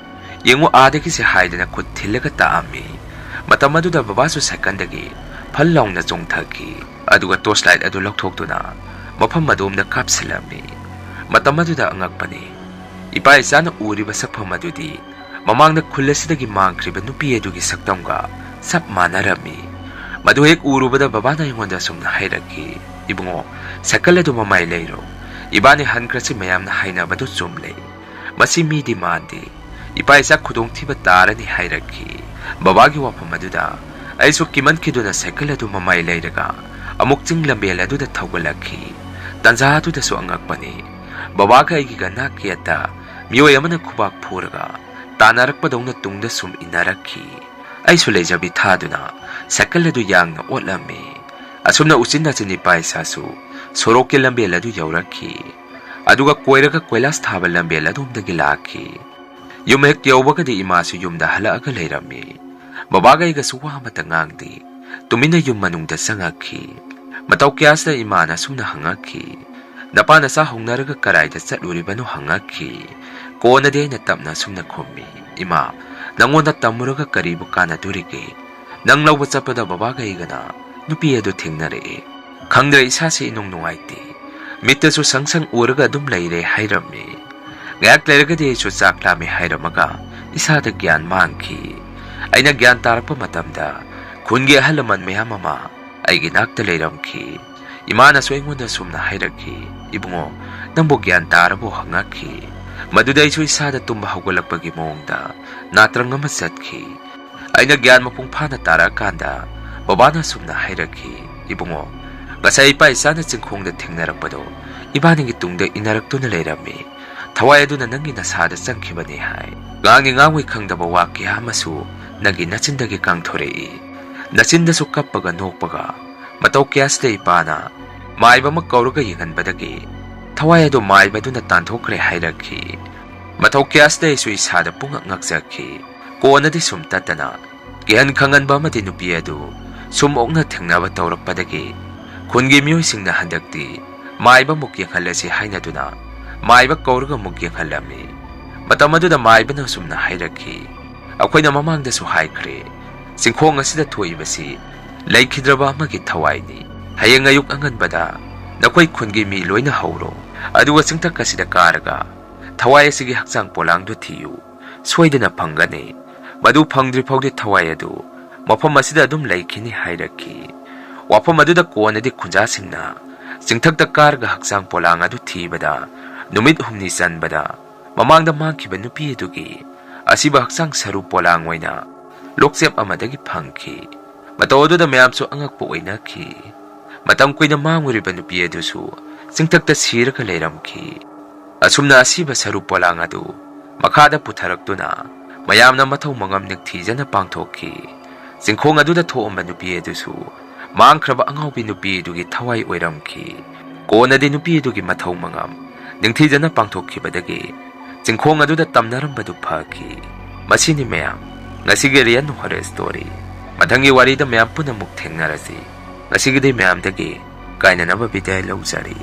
ꯌꯦꯡꯉꯨ, ꯑꯥꯗꯒꯤꯁꯦ" ꯍꯥꯏꯗꯅ ꯈꯨꯠ ꯊꯤꯜꯂꯒ ꯇꯥꯛꯑꯝꯃꯤ꯫ ꯃꯇꯝ ꯑꯗꯨꯗ ꯕꯕꯥꯁꯨ ꯁꯥꯏꯀꯜꯗꯒꯤ ꯐꯜ ꯂꯥꯎꯅ ꯆꯣꯡꯊꯈꯤ꯫ ꯑꯗꯨꯒ ꯇꯣꯔꯆ ꯂꯥꯏꯠ ꯑꯗꯨ ꯂꯧꯊꯣꯛꯇꯨꯅ ꯃꯐꯝ ꯑꯗꯣꯝꯗ ꯀꯥꯞꯁꯤꯜꯂꯝꯃꯤ꯫ ꯃꯇꯝ ꯑꯗꯨꯗ ꯑꯉꯛꯄꯅꯤ꯫ ꯏꯄꯥ ꯏꯆꯥꯅ ꯎꯔꯤꯕ ꯁꯛꯐꯝ ꯑꯗꯨꯗꯤ ꯃꯃꯥꯡꯗ ꯈꯨꯜ ꯑꯁꯤꯗꯒꯤ ꯃꯥꯡꯈ꯭ꯔꯤꯕ ꯅꯨꯄꯤ ꯑꯗꯨꯒꯤ ꯁꯛꯇꯝꯒ ꯆꯞ ꯃꯥꯟꯅꯔꯝꯃꯤ꯫ ꯃꯗꯨ ꯍꯦꯛ ꯎꯔꯨꯕꯗ ꯕꯕꯥꯅ ꯑꯩꯉꯣꯟꯗ ꯑꯁꯨꯝꯅ ꯍꯥꯏꯔꯛꯈꯤ, "ꯏꯕꯨꯡꯉꯣ, ꯁꯥꯏꯀꯜ ꯑꯗꯨ ꯃꯃꯥꯏ ꯂꯩꯔꯣ꯫ ꯏꯕꯥꯅꯤ ꯍꯟꯈ꯭ꯔꯁꯤ, ꯃꯌꯥꯝꯅ ꯍꯥꯏꯅꯕꯗꯨ ꯆꯨꯝꯂꯦ꯫ ꯃꯁꯤ ꯃꯤꯗꯤ ꯃꯥꯟꯗꯦ꯫ ꯏꯄꯥ ꯏꯆꯥ ꯈꯨꯗꯣꯡꯊꯤꯕ ꯇꯥꯔꯅꯤ" ꯍꯥꯏꯔꯛꯈꯤ꯫ ꯕꯕꯥꯒꯤ ꯋꯥꯐꯝ ꯑꯗꯨꯗ ꯑꯩꯁꯨ ꯀꯤꯃꯟꯈꯤꯗꯨꯅ ꯁꯥꯏꯀꯜ ꯑꯗꯨ ꯃꯃꯥꯏ ꯂꯩꯔꯒ ꯑꯃꯨꯛ ꯆꯤꯡ ꯂꯝꯕꯦꯜ ꯑꯗꯨꯗ ꯊꯧꯒꯠꯂꯛꯈꯤ꯫ ꯇꯟꯖꯥ ꯑꯗꯨꯗꯁꯨ ꯑꯉꯛꯄꯅꯤ, ꯕꯕꯥꯒ ꯑꯩꯒꯤꯒ ꯅꯥꯛ ꯌꯦꯠꯇ ꯃꯤꯑꯣꯏ ꯑꯃꯅ ꯈꯨꯕꯥꯛ ꯐꯨꯔꯒ ꯇꯥꯟꯅꯔꯛꯄꯗꯧꯅ ꯇꯨꯡꯗ ꯁꯨꯝ ꯏꯟꯅꯔꯛꯈꯤ꯫ ꯑꯩꯁꯨ ꯂꯩꯖꯕꯤ ꯊꯥꯗꯨꯅ ꯁꯥꯏꯀꯜ ꯑꯗꯨ ꯌꯥꯡꯅ ꯑꯣꯠꯂꯝꯃꯤ꯫ ꯑꯁꯨꯝꯅ ꯎꯆꯤꯟ ꯅꯥꯆꯤꯟ ꯏꯄꯥ ꯏꯆꯥꯁꯨ ꯁꯣꯔꯣꯛꯀꯤ ꯂꯝꯕꯦꯜ ꯑꯗꯨ ꯌꯧꯔꯛꯈꯤ꯫ ꯑꯗꯨꯒ ꯀꯣꯏꯔꯒ ꯀꯣꯏꯂꯥꯁ ꯊꯥꯕ ꯂꯝꯕꯦꯜ ꯑꯗꯣꯝꯗꯒꯤ ꯂꯥꯛꯈꯤ꯫ ꯌꯨꯝ ꯍꯦꯛ ꯌꯧꯕꯒꯗꯤ ꯏꯃꯥꯁꯨ ꯌꯨꯝꯗ ꯍꯜꯂꯛꯑꯒ ꯂꯩꯔꯝꯃꯤ꯫ ꯕꯕꯥꯒ ꯑꯩꯒꯁꯨ ꯋꯥ ꯑꯃꯠꯇ ꯉꯥꯡꯗꯦ꯫ ꯇꯨꯃꯤꯟꯅ ꯌꯨꯝ ꯃꯅꯨꯡꯗ ꯆꯪꯉꯛꯈꯤ꯫ ꯃꯇꯧ ꯀꯌꯥꯁꯤꯗ ꯏꯃꯥꯅ ꯑꯁꯨꯝꯅ ꯍꯪꯉꯛꯈꯤ, "ꯅꯄꯥ ꯅꯆꯥ ꯍꯧꯅꯔꯒ ꯀꯔꯥꯏꯗ ꯆꯠꯂꯨꯔꯤꯕꯅꯣ?" ꯍꯪꯉꯛꯈꯤ꯫ ꯀꯣꯟꯅꯗꯤ ꯑꯩꯅ ꯇꯞꯅ ꯑꯁꯨꯝꯅ ꯈꯨꯝꯃꯤ, "ꯏꯃꯥ, ꯅꯪꯉꯣꯟꯗ ꯇꯝꯃꯨꯔꯒ ꯀꯔꯤꯕꯨ ꯀꯥꯟꯅꯗꯣꯔꯤꯒꯦ? ꯅꯪ ꯂꯧꯕ ꯆꯠꯄꯗ ꯕꯕꯥꯒ ꯑꯩꯒꯅ ꯅꯨꯄꯤ ꯑꯗꯨ ꯊꯦꯡꯅꯔꯛꯑꯦ꯫ ꯈꯪꯗ꯭ꯔꯦ, ꯏꯁꯥꯁꯦ ꯏꯅꯨꯡ ꯅꯨꯡꯉꯥꯏꯇꯦ꯫ ꯃꯤꯠꯇꯁꯨ ꯁꯪ ꯁꯪ ꯎꯔꯒ ꯑꯗꯨꯝ ꯂꯩꯔꯦ" ꯍꯥꯏꯔꯝꯃꯤ꯫ ꯉꯥꯏꯍꯥꯛ ꯂꯩꯔꯒꯗꯤ ꯑꯩꯁꯨ ꯆꯥꯛ ꯂꯥꯝꯃꯦ ꯍꯥꯏꯔꯝꯃꯒ ꯏꯁꯥꯗ ꯒ꯭ꯌꯥꯟ ꯃꯥꯡꯈꯤ꯫ ꯑꯩꯅ ꯒ꯭ꯌꯥꯟ ꯇꯥꯔꯛꯄ ꯃꯇꯝꯗ ꯈꯨꯟꯒꯤ ꯑꯍꯜ ꯂꯃꯟ ꯃꯌꯥꯝ ꯑꯃ ꯑꯩꯒꯤ ꯅꯥꯛꯇ ꯂꯩꯔꯝꯈꯤ꯫ ꯏꯃꯥꯅꯁꯨ ꯑꯩꯉꯣꯟꯗ ꯁꯨꯝꯅ ꯍꯥꯏꯔꯛꯈꯤ, "ꯏꯕꯨꯡꯉꯣ, ꯅꯪꯕꯨ ꯒ꯭ꯌꯥꯟ ꯇꯥꯔꯕꯣ?" ꯍꯪꯉꯛꯈꯤ꯫ ꯃꯗꯨꯗ ꯑꯩꯁꯨ ꯏꯁꯥꯗ ꯇꯨꯝꯕ ꯍꯧꯒꯠꯂꯛꯄꯒꯤ ꯃꯑꯣꯡꯗ ꯅꯥꯇ꯭ꯔꯪ ꯑꯃ ꯆꯠꯈꯤ꯫ ꯑꯩꯅ ꯒ꯭ꯌꯥꯟ ꯃꯄꯨꯡ ꯐꯥꯅ ꯇꯥꯔꯛꯑꯀꯥꯟꯗ ꯕꯕꯥꯅ ꯁꯨꯝꯅ ꯍꯥꯏꯔꯛꯈꯤ, "ꯏꯕꯨꯡꯉꯣ, ꯉꯁꯥꯏ ꯏꯄꯥ ꯏꯆꯥꯅ ꯆꯤꯡꯈꯣꯡꯗ ꯊꯦꯡꯅꯔꯛꯄꯗꯣ ꯏꯕꯥꯅꯤꯒꯤ ꯇꯨꯡꯗ ꯏꯟꯅꯔꯛꯇꯨꯅ ꯂꯩꯔꯝꯃꯤ꯫ ꯊꯋꯥꯏ ꯑꯗꯨꯅ ꯅꯪꯒꯤ ꯅꯁꯥꯗ ꯆꯪꯈꯤꯕꯅꯤ" ꯍꯥꯏ꯫ ꯉꯥꯡꯉꯤ ꯉꯥꯡꯉꯣꯏ ꯈꯪꯗꯕ ꯋꯥ ꯀꯌꯥ ꯑꯃꯁꯨ ꯅꯪꯒꯤ ꯅꯆꯤꯟꯗꯒꯤ ꯀꯥꯡꯊꯣꯔꯛꯏ꯫ ꯅꯆꯤꯟꯗꯁꯨ ꯀꯞꯄꯒ ꯅꯣꯛꯄꯒ ꯃꯇꯧ ꯀꯌꯥꯁꯤꯗ ꯏꯄꯥꯅ ꯃꯥꯏꯕ ꯑꯃ ꯀꯧꯔꯒ ꯌꯦꯡꯍꯟꯕꯗꯒꯤ ꯊꯋꯥꯏ ꯑꯗꯨ ꯃꯥꯏꯕꯗꯨꯅ ꯇꯥꯟꯊꯣꯛꯈ꯭ꯔꯦ ꯍꯥꯏꯔꯛꯈꯤ꯫ ꯃꯇꯧ ꯀꯌꯥꯁꯤꯗ ꯑꯩꯁꯨ ꯏꯁꯥꯗ ꯄꯨꯡꯉꯛ ꯉꯛꯆꯈꯤ꯫ ꯀꯣꯟꯅꯗꯤ ꯁꯨꯝ ꯇꯠꯇꯅ ꯀꯤꯍꯟ ꯈꯪꯍꯟꯕ ꯑꯃꯗꯤ ꯅꯨꯄꯤ ꯑꯗꯨ ꯁꯨꯝ ꯑꯣꯛꯅ ꯊꯦꯡꯅꯕ ꯇꯧꯔꯛꯄꯗꯒꯤ ꯈꯨꯟꯒꯤ ꯃꯤꯑꯣꯏꯁꯤꯡꯅ ꯍꯟꯗꯛꯇꯤ ꯃꯥꯏꯕ ꯑꯃꯨꯛ ꯌꯦꯡꯍꯜꯂꯁꯤ ꯍꯥꯏꯅꯗꯨꯅ ꯃꯥꯏꯕ ꯀꯧꯔꯒ ꯑꯃꯨꯛ ꯌꯦꯡꯍꯜꯂꯝꯃꯤ꯫ ꯃꯇꯝ ꯑꯗꯨꯗ ꯃꯥꯏꯕꯅ ꯑꯁꯨꯝꯅ ꯍꯥꯏꯔꯛꯈꯤ, "ꯑꯩꯈꯣꯏꯅ ꯃꯃꯥꯡꯗꯁꯨ ꯍꯥꯏꯈ꯭ꯔꯦ, ꯆꯤꯡꯈꯣꯡ ꯑꯁꯤꯗ ꯊꯣꯛꯏꯕꯁꯤ ꯂꯩꯈꯤꯗ꯭ꯔꯕ ꯑꯃꯒꯤ ꯊꯋꯥꯏꯅꯤ꯫ ꯍꯌꯦꯡ ꯑꯌꯨꯛ ꯑꯉꯟꯕꯗ ꯅꯈꯣꯏ ꯈꯨꯟꯒꯤ ꯃꯤ ꯂꯣꯏꯅ ꯍꯧꯔꯣ, ꯑꯗꯨꯒ ꯆꯤꯡꯊꯛ ꯑꯁꯤꯗ ꯀꯥꯔꯒ ꯊꯋꯥꯏ ꯑꯁꯤꯒꯤ ꯍꯛꯆꯥꯡ ꯄꯣꯂꯥꯡꯗꯨ ꯊꯤꯌꯨ, ꯁꯣꯏꯗꯅ ꯐꯪꯒꯅꯤ꯫ ꯃꯗꯨ ꯐꯪꯗ꯭ꯔꯤ ꯐꯥꯎꯗꯤ ꯊꯋꯥꯏ ꯑꯗꯨ ꯃꯐꯝ ꯑꯁꯤꯗ ꯑꯗꯨꯝ ꯂꯩꯈꯤꯅꯤ" ꯍꯥꯏꯔꯛꯈꯤ꯫ ꯋꯥꯐꯝ ꯑꯗꯨꯗ ꯀꯣꯟꯅꯗꯤ ꯈꯨꯟꯖꯥꯁꯤꯡꯅ ꯆꯤꯡꯊꯛꯇ ꯀꯥꯔꯒ ꯍꯛꯆꯥꯡ ꯄꯣꯂꯥꯡ ꯑꯗꯨ ꯊꯤꯕꯗ ꯅꯨꯃꯤꯠ ꯍꯨꯝꯅꯤ ꯆꯟꯕꯗ ꯃꯃꯥꯡꯗ ꯃꯥꯡꯈꯤꯕ ꯅꯨꯄꯤ ꯑꯗꯨꯒꯤ ꯑꯁꯤꯕ ꯍꯛꯆꯥꯡ ꯁꯔꯨ ꯄꯣꯂꯥꯡ ꯑꯣꯏꯅ ꯂꯣꯛꯆꯦꯞ ꯑꯃꯗꯒꯤ ꯐꯪꯈꯤ꯫ ꯃꯇꯧ ꯑꯗꯨꯗ ꯃꯌꯥꯝꯁꯨ ꯑꯉꯛꯄ ꯑꯣꯏꯅꯈꯤ꯫ ꯃꯇꯝ ꯀꯨꯏꯅ ꯃꯥꯡꯂꯨꯔꯤꯕ ꯅꯨꯄꯤ ꯑꯗꯨꯁꯨ ꯆꯤꯡꯊꯛꯇ ꯁꯤꯔꯒ ꯂꯩꯔꯝꯈꯤ꯫ ꯑꯁꯨꯝꯅ ꯑꯁꯤꯕ ꯁꯔꯨ ꯄꯣꯂꯥꯡ ꯑꯗꯨ ꯃꯈꯥꯗ ꯄꯨꯊꯔꯛꯇꯨꯅ ꯃꯌꯥꯝꯅ ꯃꯊꯧ ꯃꯉꯝ ꯅꯤꯡꯊꯤꯖꯅ ꯄꯥꯡꯊꯣꯛꯈꯤ꯫ ꯆꯤꯡꯈꯣꯡ ꯑꯗꯨꯗ ꯊꯣꯛꯑꯝꯕ ꯅꯨꯄꯤ ꯑꯗꯨꯁꯨ ꯃꯥꯡꯈ꯭ꯔꯕ ꯑꯉꯥꯎꯕꯤ ꯅꯨꯄꯤ ꯑꯗꯨꯒꯤ ꯊꯋꯥꯏ ꯑꯣꯏꯔꯝꯈꯤ꯫ ꯀꯣꯟꯅꯗꯤ ꯅꯨꯄꯤ ꯑꯗꯨꯒꯤ ꯃꯊꯧ ꯃꯉꯝ ꯅꯤꯡꯊꯤꯖꯅ ꯄꯥꯡꯊꯣꯛꯈꯤꯕꯗꯒꯤ ꯆꯤꯡꯈꯣꯡ ꯑꯗꯨꯗ ꯇꯝꯅꯔꯝꯕꯗꯨ ꯐꯈꯤ꯫ ꯃꯁꯤꯅꯤ ꯃꯌꯥꯝ, ꯉꯁꯤꯒꯤ Real Horror Story꯫ ꯃꯊꯪꯒꯤ ꯋꯥꯔꯤꯗ ꯃꯌꯥꯝ ꯄꯨꯟꯅ ꯑꯃꯨꯛ ꯊꯦꯡꯅꯔꯁꯤ꯫ ꯉꯁꯤꯒꯤꯗꯤ ꯃꯌꯥꯝꯗꯒꯤ ꯀꯥꯏꯅꯅꯕ ꯕꯤꯗꯥꯏ ꯂꯧꯖꯔꯤ꯫